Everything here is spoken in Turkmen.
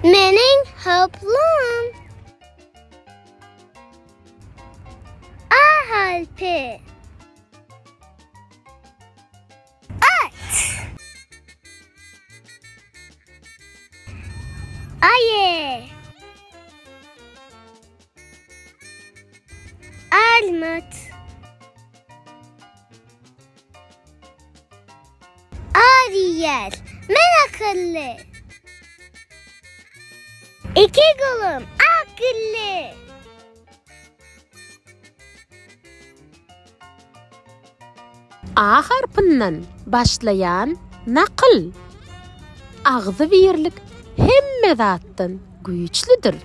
Meniň hoplum. A harpy. At. Ayı. Armut. Ariel. Men akylly. Iki golum akylly. A harpyndan başlaýan nakyl. Agzybirlik hemme zatdan güýçlüdir.